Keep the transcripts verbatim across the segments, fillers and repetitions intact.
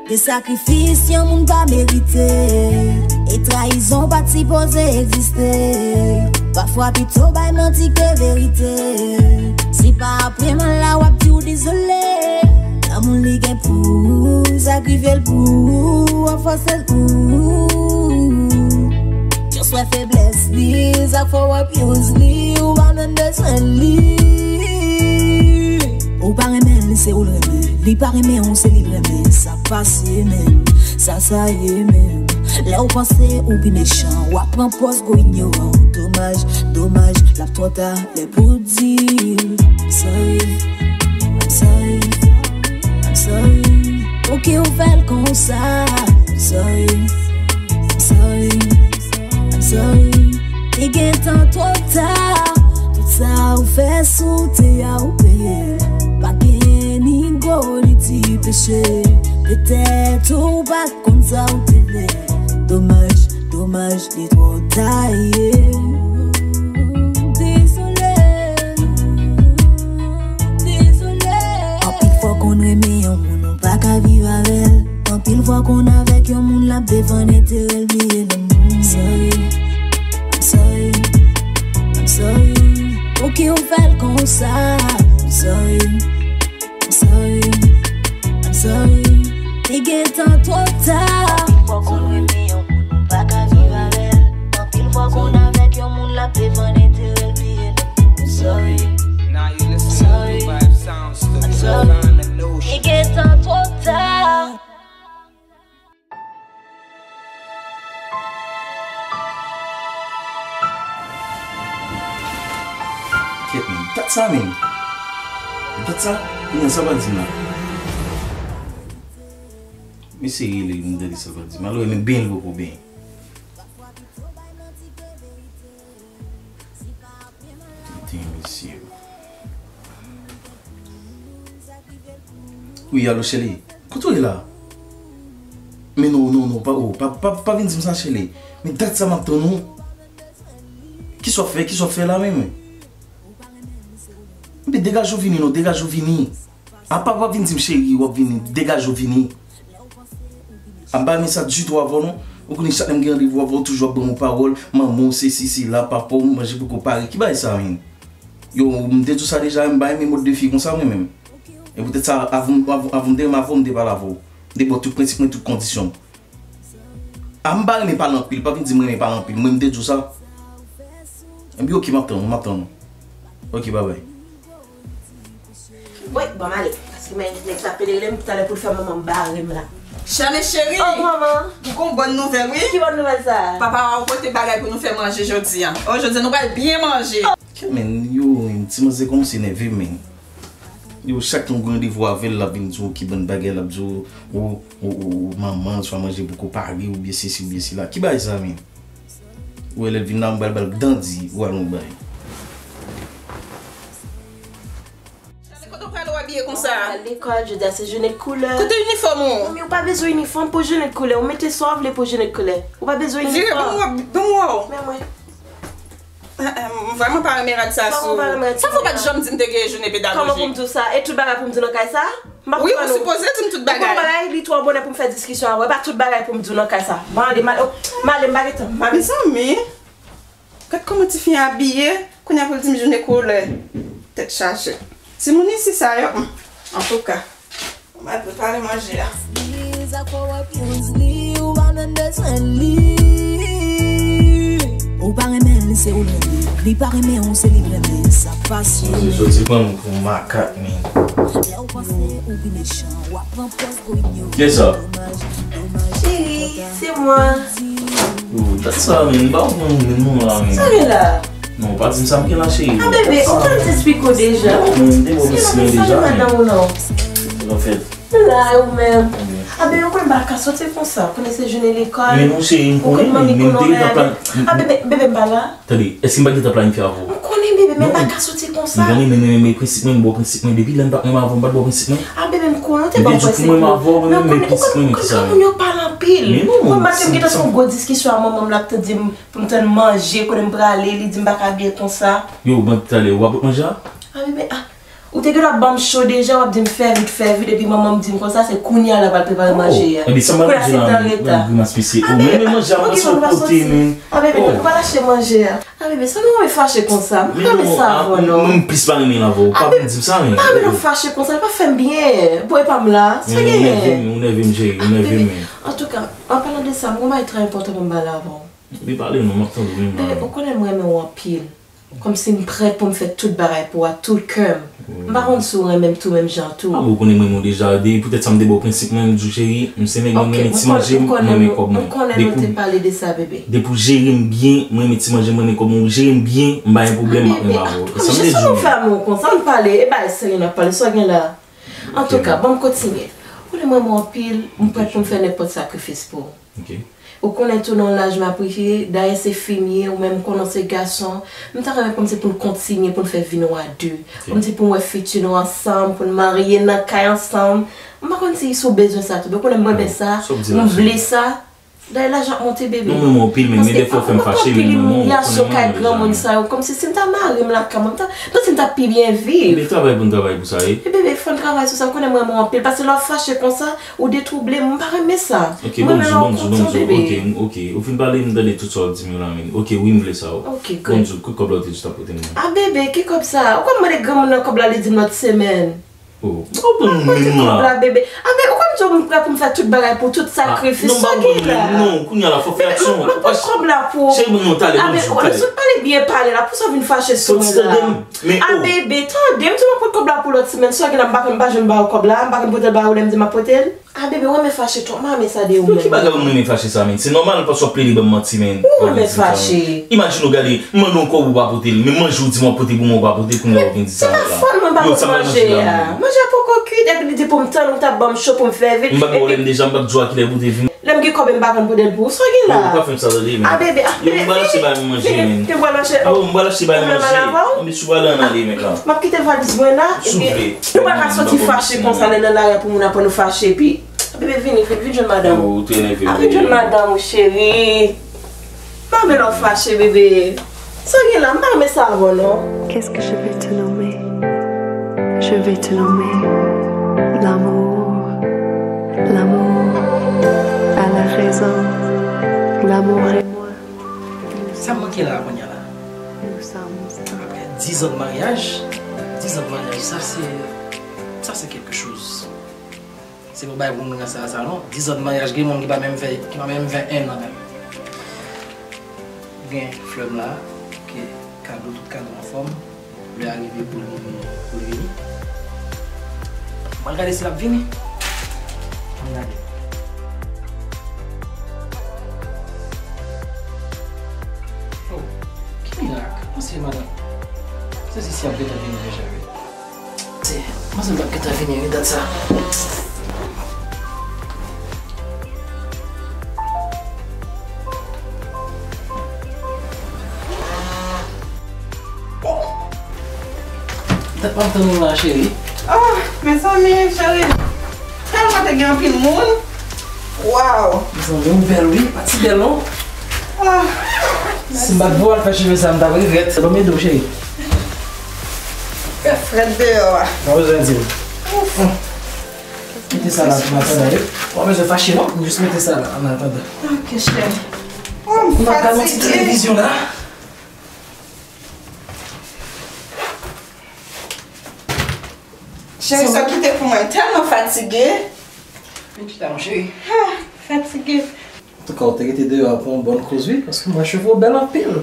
Gen sakrifis yon moun pa merite, e trayizon pa t sipoze egziste. Pafwa pito bay manti ke verite. Si pa apre m la w ap di w dezole. Lanmou li gen pou ou, sa k rive l pou ou, an fòse l pou ou. Just wè feblès li, sa k fè w ap use li, ou pa menm bezwen li. Ou pa renmen l, se ou l renmen. Li pa renmen ou, se li l renmen. Sa k pase menm, sa sa ye menm. Lè w panse ou pi mechan, w ap pran pòz gwo inyoran. Domaj, domaj, l ap twò ta. Lè pou di l, I'm sorry, I'm sorry, I'm sorry. Pouki w fè l konsa? I'm sorry, I'm sorry, I'm sorry. Li gentan twò ta. Tout sa ou fè sou tè a ou peye l. Pa gen ni gwo ni ti peche. Petèt ou pa t konn sa ou te vle. Domaj, domaj, li twò ta ye. Dezole, dezole. Anpil fwa konn renmen yon moun, ou pa ka viv avè l. Anpil fwa konn avèk yon moun, l ap defann enterè l, bliye lanmou. I'm sorry, I'm sorry, I'm sorry. Pouki w fè l konsa? I'm sorry, I'm sorry, I'm sorry. Li gentan twò ta. Anpil fwa konn renmen yon moun, ou pa ka viv avè l. Anpil fwa konn avèk yon moun, l ap defann enterè l, bliye lanmou. I'm sorry, I'm sorry, I'm sorry. Li gentan twò ta. Kèt, men, dat sa, men. Dat sa, men, sa pral di m la. Mesye rele, m tande sa pral di m. Alò, men, ben, l poko ben. Tenten, mesye. Wi, alo, cheri. Kote w ye la? Men non, non, non, pa, oh, pa, pa, pa vin di m sa, cheri. Men dat sa m ap tann ou. Kisa w ap fè, kisa w ap fè la menm? Enben, degaje w vini, non, degaje w vini. Apa w ap vin di m cheri, w ap vini, degaje w vini. A m pa renmen sa ditou avè w non. Ou konnen chak lè m gen randevou avè w, toujou ap ban m yon pawòl, manman w, sesi, sela, papa w, manje poko pare. Ki bagay sa menm? Yo, m te di w sa deja, m pa renmen mòd de fi konsa mwen menm. E poutèt sa, avan, avan, avan m te renmen avè w, m te pale avè w. M te ba w tout prensip mwen, tout kondisyon m. A m pa renmen pale anpil, pa vin di m renmen pale anpil. Mwen m te di w sa. Enben, ok, m ap tann ou, m ap tann ou. Ok, babay. Wi, bon, m ale. Paske men nèg sa pede rele m talè pou l fè manman m bare m la. Chale cheri! Oh, manman! M gon bòn nouvèl, wi. Ki bòn nouvèl sa? Papa w pote bagay pou nou fè manje jodi a. Oh, jodi a nou pral byen manje. Kè men, yo, men, ti manzè kòmanse nève m, men. Yo, chak tan w gen randevou avè l, l ap vin di w ki bann bagay, l ap di w, ou, ou, ou, ou manman, swa manje poko pare, oubyen sesi, oubyen sela. Ki bagay sa, men? Ou wè lè l vin la, m pral ba l dandi, ou al yon bagay. Chale, kote w prale w abiye konsa? Mwen pral lekòl, jodi a se jounen koulè. Kote inifòm ou? Manmi, ou pa bezwen inifòm pou jounen koulè. Ou mete sa w vle pou jounen koulè. Ou pa bezwen inifòm. Vire, ban m wè, ban m wè w. Men mwen. Eh, eh, m vrèman pa renmen rad sa sou ou. Sa fè w pa t janm di m te gen jounen pedagojik? Kòman pou m di w sa? E tout bagay pou m di w nan kay sa? M pa konprann ou. Wi, ou sipoze di m tout bagay. Ou konn bagay, li twò bonè pou m fè diskisyon avè w. E pa tout bagay pou m di w nan kay sa. M ale, m ale, m ale, m pa gen tan. M ale. Mezanmi, gad kòman tifi a abiye. Kounye a pou l di m jounen koulè. Tèt chaje. Timoun isi sa yo, hmm, antouka. Mwen al prepare manje a. Li sa kwa w ap use li, ou pa menm bezwen li. Ou pa renmen l, se ou l renmen. Li pa renmen ou, se li l renmen. Sa pase. Soti pran m pou makak, men. Lè w panse ou pi mechan, w ap pran pòz gwo inyoran. Kiyès sa? Domaj, domaj. Cheri, se mwen. Yo, dat sa, men, m pa konprann ou menm non la, men. Sa gen la? Non, pa di m sa m gen la, cheri. A, bebe, ou konn te esplike w deja. Non, men, m te ba w prensip mwen deja, men. Sa gen madanm ou non? Sa k ap fèt? M la, e ou menm? A, bebe, ou konnen m pa ka soti konsa. Ou konnen se jounen lekòl. Men non, cheri, m konnen, men, men m te gentan planifi. A, bebe, bebe, m pa la. Tande, èske m pa gentan planifye avè w? M konnen, bebe, men m pa ka soti konsa. Non, m konnen, men, men, men, men prensip mwen, m ba w prensip mwen. Depi lè m pa t menm avè w, m pa t ba w prensip mwen. A, bebe, m konnen ou te ba m prensip mwen. Men m te di w pou mwen m avè w, men men prensip mwen, men kisa? Ou konnen, ou konnen, ou konnen kòman moun yo pale anpil. Men non, mwen pa t menm gentan fè yon gwo diskisyon ak manman m, l ap te di m pou m tann manje, kote m prale, li di m pa ka abiye konsa. Yo, bon, talè, ou pa pot manje a? A, bebe, a, Ou te gentan ap ban m cho deja, w ap di m fè vit, fè vit, epi manman m di m konsa, se kounye a la pral prepare manje a. Ebyen, sa m pral manje la, menm grimas mesye. Ou menm manje a, ou pa sot kote, men. Ah, bebe, nou pa lache manje a. Ah, bebe, sa nou wè fache konsa? M pa renmen sa avè w, non. Mwen, m plis pa renmen l avè w. Ou pa vin di m sa, men. M pa renmen w fache konsa, l pa fè m byen. Bò e pa m la. Sa genyen? Ou nève m, ou nève m, cheri, ou nève m, men. Antouka, an palan de sa, m gon bagay trè enpòtan pou m pale avè w. Bebe, pale non, m ap tande w, men. Bebe, ou konnen m renmen w anpil. Kòmsi m prè pou m fè tout bagay pou w ak tout kè m. M pa konn si w renmen m tou menm jan tou. Ah, bon, ou konnen m renmen w deja. De, poutèt sa m te ba w prensip mwen, m di w, cheri, m se nèg, mwen renmen ti manje, m renmen kòb mwen. M konnen nou te pale de sa, bebe. Depi w jere m byen, mwen renmen ti manje, mwen renmen kòb mwen, ou jere m byen, m pa gen pwoblèm, m ap renmen avè w. E sa m te di w. Jan sa w fè avè m konsa, ann pale, e bay serye n ap pale, sa w gen la? Antouka, ban m kontinye. Ou konnen m renmen w anpil, m prè pou m fè nenpòt sakrifis pou ou. Ok. Ou konnen tou nan yon laj m ap rive, dayè se fi m ye, ou menm konnen w se gason. M ta renmen kòmsi pou n kontinye, pou n fè vi nou a de. Ok. Kòmsi pou n wè fiti nou ansanm, pou n marye nan kay ansanm. M pa konn si, si w bezwen sa tou, men ou konnen m renmen sa, m vle sa. Dayè laj ap monte, bebe. Non, m renmen w anpil, men, men dèfwa w fè m fache, men m renmen w, ou konnen m renmen w deja, men. Kòmsi si m ta mare m lakay mwen, m ta, m panse m ta pi byen viv. Men travay pou n travay pou sa, wi. E bebe, fò n travay sou sa, ou konnen m renmen w anpil, paske lè w fache konsa, ou detwouble m, m pa renmen sa. Ok, mwen menm lè w kontan, bebe. Ok, ok. Ou fin pale, m tande tout sa w ap di m yo la, men. Ok, wi, m vle sa, wi. Ok, good. Bon, di w, ki kòb la w te di w t ap pote m nan? Ah, bebe, ki kòb sa? Ou konn mande granmoun nan kòb la, li di m lòt semèn. Oh, m pa konn menm la. Kòb la, bebe. Ah, men, ou konn di w m prè pou m fè tout bagay pou tout sakrifis. Sa w gen la? Non, kounye a la, fò fè aksyon. M ap pot kòb la pou ou. Cheri, ban mwen talè, ban m di w talè. Ah, men, ou sot pale byen pale la, pou sa w vin fache sou mwen la? Ah, bebe, tande, m di w m ap pot kòb la pou lòt semèn. Sa w gen la, m pa konn, m pa janm ba w kòb la, m pa konn pote l ba ou lè m di m ap pote l. Ah, bebe, ou renmen fache twòp, m pa renmen sa de ou menm. Ki bagay ou renmen fache sa, men? Se nòmal, paske w ap plede ban m manti, men. Ou renmen fache. Imajine w gade, m mande w kòb ou pa pote l, men manje w di m w ap pote pou mwen ou pa pote, kounye a w vin di sa la. Se pa fòt mwen pa pot manje a. Manje a poko kwit, epi li di pou m tann ou t ap ban m cho pou m fè vit. M pa gen pwoblèm deja, m pa t di w a kilè pou w te vini. Lè m gen kòb, m pa konn pote l pou ou, sa w gen la? Ou pa fè m sa, tande, men. Ah, bebe, ah, bebe, vini. Yo, m pral achte bagay pou manje, men. Te pral achte. Yo, m pral achte bagay pou manje. Pwoblèm a la, pa w? Anben, si w pral ann ale, men, la. M ap kite valiz mwen la, epi nou pa ka soti fache konsa, lè nan lari a pou moun aprann nou fache, epi, bebe, vini, vin, vin jwenn madanm ou. Oh, ou te enève m, bebe. Ah, vin jwenn madanm ou, cheri. M pa vle lè w fache, bebe. Sa w gen la, m pa renmen sa avè w, non. Qu'est-ce que je vais te nommer? Je vais te nommer l'amour. L'amour a la raison. L'amour et moi. Sa manke la, kounye a la? Nous sommes ensemble. Apre dizan de maryaj, dizan de maryaj, sa se, sa se quelque chose. Se pa bagay pou moun ranse a sa non. Dizan de maryaj, gen moun ki pa menm fè, ki pa menm fè en an menm. Gen flè m la, ke kado, tout kado anfòm. Lè a rive pou l, pou l vini. Mwen gade si l ap vini. Mwen gade. Oh, ki mirak. Mwen se madanm. Se si si ap gentan vini deja, wi. Se, mwen se m t ap gentan vini, wi, dat sa. Dat m ap tann ou la, cheri. Ah, mezanmi, cheri. Tèlman te gen anpil moun. Waw. Mezanmi, ou bèl, wi. Pa ti bèl, non. Ah, si m pa t voye w al fè cheve sa, m t ap regrèt. Ban m ede w, cheri. Fè frèt deyò a. Mwen bezwen di w. Ouf. Mete sa la pou m atandan, wi. Ou pa bezwen fache, non. Jis mete sa la, an atandan. Ok, cheri. Oh, m fatige. M ap gade yon ti televizyon la. Cheri, sa w kite pou mwen, m tèlman fatige. Vin chita, mon cheri. Ah, fatige. Antouka, ou te rete deyò a pou yon bòn koz, wi, paske m wè cheve w bèl anpil.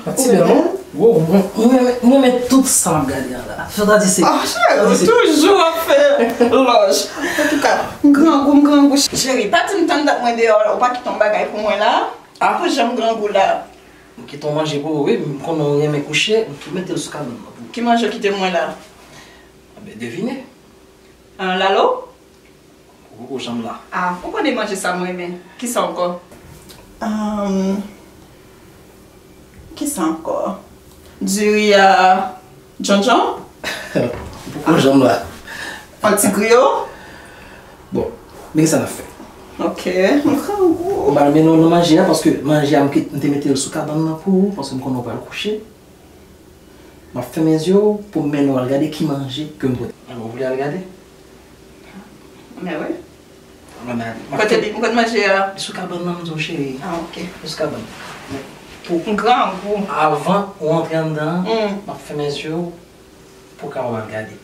Pa ti bèl, non? Wow, mwen, mwen, mwen renmen tout sa m ap gade a la. Sa ta di se, oh, cheri, ou toujou ap fè lòj. Antouka, m grangou, m grangou. Cheri, pa di m tann dat mwen deyò la, ou pa kite yon bagay pou mwen la. Apre jan m grangou la. M kite yon manje pou ou, wi, m konnen ou renmen kouche, m tou mete l sou kabann nan pou ou. Ki manje w kite mwen la? Anben, devine. Ah, lalo? Ou poko janm la. Ah, ou konnen manje sa m renmen. Kisa ankò? Ahn, kisa ankò? Diri a djondjon? Ou poko janm la. Yon ti griyo? Bon, men kisa n ap fè? Ok, m grangou. M pral mennen w nan manje a, paske manje a m kit-, m te mete l sou kabann nan pou ou, paske m konnen w pral kouche. M ap fèmen zye w pou m mennen w al gade ki manje ke m pote. Alò, ou vle al gade? Men wi. Ann ale. Kote li, kote manje a? Li sou kabann nan, m di w, cheri. Ah, ok. Li sou kabann nan. Pou m grangou. Avan ou antre anndan an, m ap fèmen zye w pou w kapab al gade.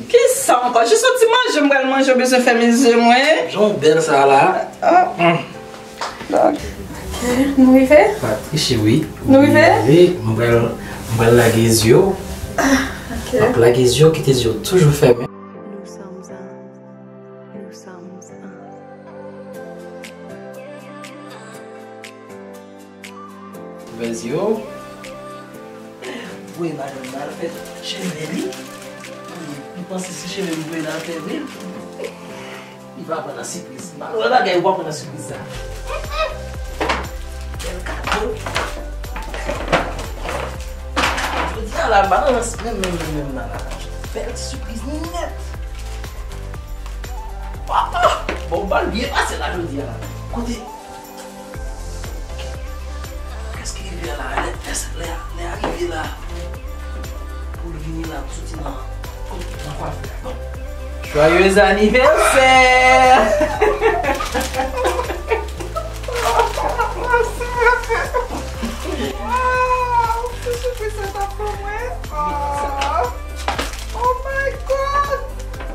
Kisa ankò? Jis yon ti manje m pral manje, ou bezwen fèmen zye mwen? Jan w bèl sa la. Ah. Ok, nou rive? Patrice, wi. Nou rive? Wi, mwen pral, mwen pral lage zye w. Ah, ok. M ap lage zye w, kite zye w toujou fèmen. Nous sommes un. Nous sommes un. Ouvè zye w. Voye madanm nan al fè cheve li. Li panse se cheve m voye l al fè vre. Li va pran nan sipriz. M pa konn bagay ou pa pran nan sipriz sa. Bèl kado. Jodi a la, m pa nan rans menm, menm, menm, menm nan la. Bèl sipriz nèt. Waw! Bon, m pral byen pase la jodi a la. Kote Kès ki rive la? Lè, lè, lè a rive la. Pou l vini la, pou soti nan, nan kwafè a. Bon. Joyeux anniversaire! Waw, se sipriz sa t ap ban mwen. Oh. Oh my God!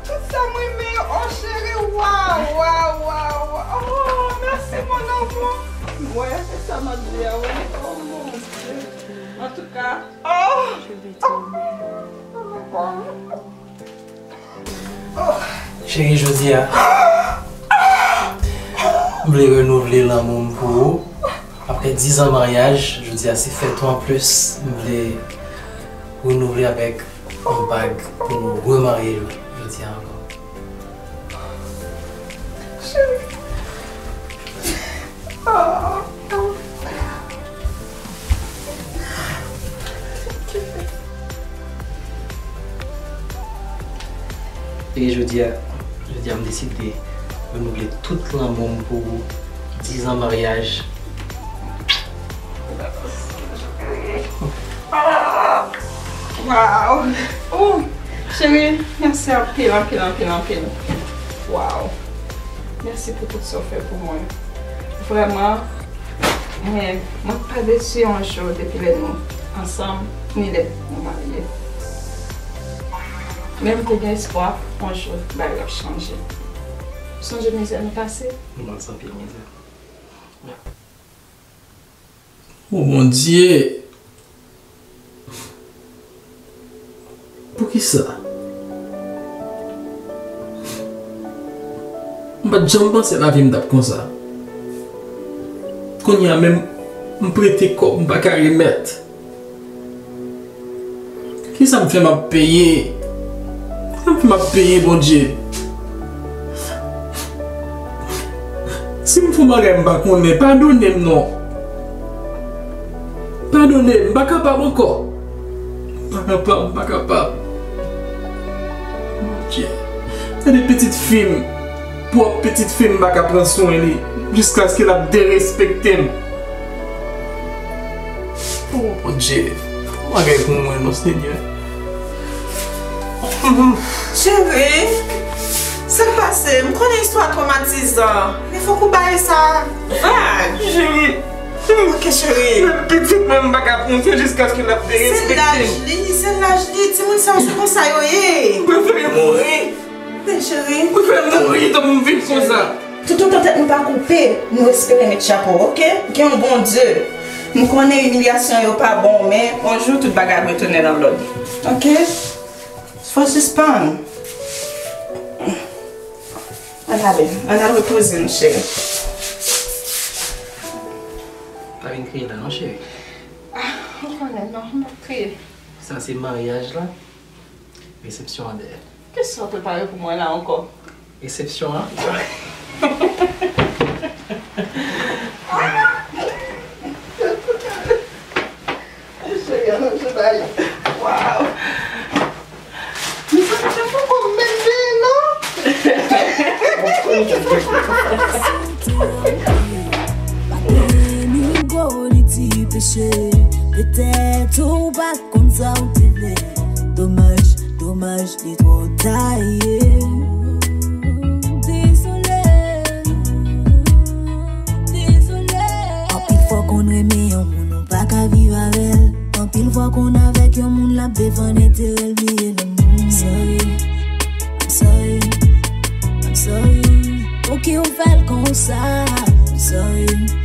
Tout sa m renmen yo. Oh, cheri, waw, waw, waw, waw. Oh, mèsi, mon amour. Wè, se sa m ap di a, wi. Oh, mon Dieu. Antouka, oh! Oh, my God. Cheri, jodi a, m vle renouvle lanmou m pou ou. Apre diz an maryaj, jodi a se fèt ou anplis. M vle renouvle avèk yon bag pou nou remarye jodi a ankò. Cheri. Ah. E jodi a, jodi a m deside renouvle tout lanmou m pou ou. Diz an maryaj. Waw! Oh, cheri, mèsi anpil, anpil, anpil, anpil. Waw! Mèsi pou tout sa w fè pou mwen. Vrèman, mwen, mwen pa desi yon jou depi lè nou ansanm, ni lè nou marye. Men m te gen espwa, yon jou, bagay ap chanje. Sonje mizè nou pase? Nou pase anpil mizè. O Bondye! Poukisa? M pa t janm panse lavi m t ap konsa. Kounye a menm, m prete kòb, m pa ka remèt. Kisa m fè m ap peye? Kisa m fè m ap peye, Bondye? Si m fè yon bagay m pa konnen, padone m non. Padone m, m pa kapab ankò. M pa kapab, m pa kapab. Bondye, gade pitit fi m. Pwòp pitit fi m m pa ka pran swen li, jiskaske l ap derespekte m. O Bondye, fè yon bagay pou mwen non, Senyè. Cheri, sa k pase? M konnen istwa twomatizan, men fòk ou bay sa vag. Cheri, Ok, cheri. Menm pitit mwen m pa ka pran swen jiskaske l ap derespekte m. Se laj li, se laj li. Timoun sa yo, se konsa yo ye. M prefere mouri. Men cheri. M prefere mouri tankou m viv konsa. Toutotan tèt nou pa koupe, nou espere met chapo, oke? Gen yon Bondye. M konnen imilyasyon yo pa bon, men yon jou tout bagay ap retounen nan lòd. Oke? Fò sispann. Ann ale, ann al repoze nou, cheri. Pa vin kriye la non, cheri. Ah, ou konnen non, m ap kriye. Sa se maryaj la, resepsyon an dèyè. Kisa w prepare pou mwen la ankò? Resepsyon an. Cheri, an manje bay. Waw. Mezanmi, m poko menm benyen non. Depi w gwo, li ti peche. Petèt ou pa konn sa w te vle. Domaj, domaj, li twò ta ye. Dezole, dezole. Anpil fwa konn renmen yon moun, ou pa ka viv avè l. Anpil fwa konn avèk yon moun, l ap defann enterè l, bliye lòt moun. Sorry, I'm sorry, I'm sorry. Pouki w fè l konsa? I'm sorry.